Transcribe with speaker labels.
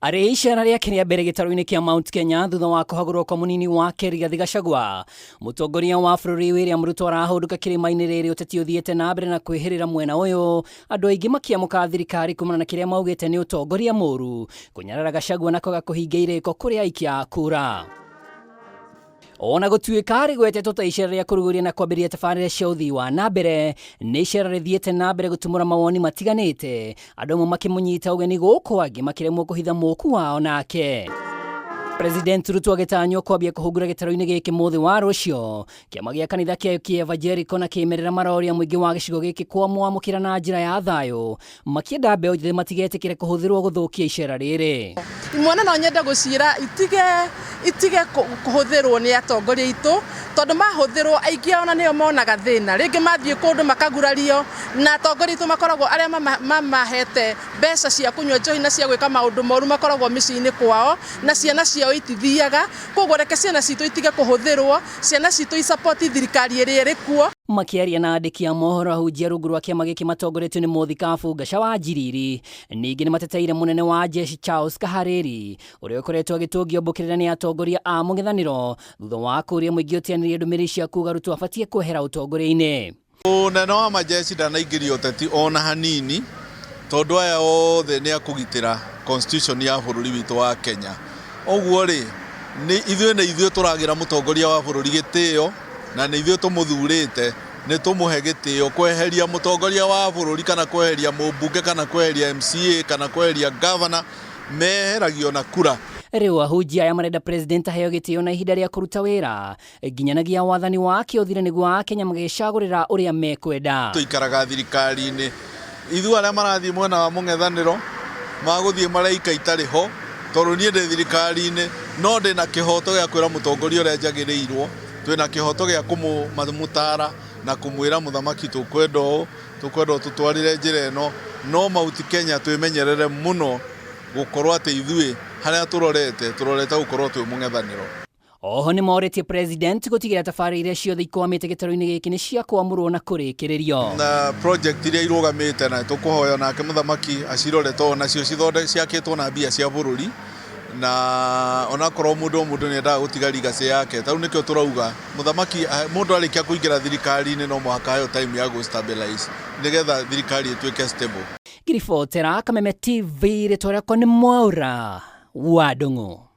Speaker 1: Arĩ icera rĩake rĩa mbere gĩtarũ-inĩ kĩa Mount Kenya thutha wa kũhagũrwo kwa mũnini wake Rigathi Gachagua, mũtongoria wa bũrũri William Ruto arahũndũka kĩrĩma-inĩ rĩrĩ ũteti ũthiĩte na mbere na kwĩhĩrĩra mwena ũyũ, andũ aingĩ makĩamũka thirikari kumana na kĩrĩa maugĩte nĩ ũtongoria mũru, kũnyarara Gachagua na kwaga kũhingia irĩko kũrĩ aikia a kura. Ona gũtuĩka rĩgwetetwo ta icera rĩa kũrugũria na kwambĩrĩria tabarĩra cia ũthii wa na mbere, nĩ icera rĩthiĩte na mbere gũtumũra mawoni matiganĩte, andũ amwe makĩmũnyita ũgeni gũkũ angĩ makĩremwo kũhitha mũku wao nake. President Ruto agĩtanywo kwambia kũhungura gĩtarũ-inĩ gĩkĩ mũthĩ wa rũciũ. Kĩama gĩa kanitha kĩa Kĩevanjeriko na kĩmerera maroria mũingĩ wa gĩcigo gĩkĩ kwamwamũkĩra na njĩra ya thayũ Makĩenda mbeũ njĩthĩ matigetĩkĩre kũhũthĩrwo gũthũkia icera rĩrĩ.
Speaker 2: Imwana no nyende gũciĩra itige itige kũhũthĩrwo nĩ atongoria aitũ tondũ mahũthĩrwo aingĩ ao ona nĩo monaga thĩna. Rĩngĩ mathiĩ kũndũ makagurario na atongoria aitũ makoragwo arĩa mamahete mbeca cia kũnyua njohi na cia gwĩka maũndũ moru makoragwo mĩciĩ-inĩ kwao na ciana ciao itithiaga. Koguo reke ciana citũ itige kũhũthĩrwo, ciana citũ i support thirikari ĩrĩa ĩrĩ kuo.
Speaker 1: Makĩaria na andĩki a mohoro ahunjia rungu rwa kĩama gĩkĩ matongoretio nĩ mũthikabu Ngaca wa Njiriri, ningĩ nĩ mateteire mũnene wa jeshi Charles Kahariri ũrĩa ũkoretwo agĩtũngio mbũkĩrĩra nĩ atongoria a mũng'ethanĩro thutha wa kũria mũingĩ ũteanĩrie ndũmĩrĩri cia kuga Ruto abatiĩ kwehera ũtongoria-inĩ.
Speaker 3: Mũnene wa majeshi ndanaingĩria ũteti ona hanini tondũ aya othe nĩ akũgitĩra constitution ya bũrũri witũ wa Kenya. Ũguo rĩ, ithuĩ nĩ ithuĩ tũragĩra mũtongoria wa bũrũri gĩtĩo na nĩ ithuĩ tũmũthurĩte, nĩ tũmũhe gĩtĩo. Kweheria mũtongoria wa bũrũri kana kweheria mũmbunge kana kweheria MCA kana kweheria governor meheragio na kura.
Speaker 1: Rĩu ahunjia aya marenda president aheo gĩtĩo na ihinda rĩa kũruta wĩra nginyanagia wathani wake ũthire nĩguo Akenya magecagũrĩra ũrĩa mekwenda.
Speaker 3: Tũikaraga thirikari-inĩ, ithuĩ arĩa marathiĩ mwena wa mũng'ethanĩro magũthiĩ mareika itarĩ ho tondũ niĩ ndĩ thirikari-inĩ no ndĩna kĩhoto gĩa kwĩra mũtongoria ũrĩa njagĩrĩirwo, twĩna kĩhoto gĩa kũmũtara na kũmwĩra mũthamaki tũkwenda ũũ, tũkwenda ũtũtwarĩre njĩra ĩno, no Mount Kenya twĩmenyerere mũno gũkorwo atĩ ithuĩ harĩa tũrorete, tũrorete gũkorwo twĩ mũng'ethanĩro.
Speaker 1: Oho nĩ morĩtie president gũtigĩrĩra tabarĩra iria ciothe ikwamĩte gĩtarũ-inĩ gĩkĩ nĩ cia kwamũrwo na kũrĩkĩrĩrio.
Speaker 3: Na project iria irũgamĩte na tũkũhoya nake mũthamaki acirore tondũ nacio ciakĩtwo na mbia cia bũrũri na onakorwo mũndũ o mũndũ nĩ endaga gũtiga legacy yake ta rĩu nĩkĩo tũrauga mũthamaki mũndũ arĩkia kũingĩra thirikari-inĩ no mũhaka aheo time ya gũ stabilize nĩgetha thirikari ĩtuĩke stable.
Speaker 1: Ngiribotera Kameme TV, rĩtwa rĩakwa nĩ Mwaura wa Ndung'u.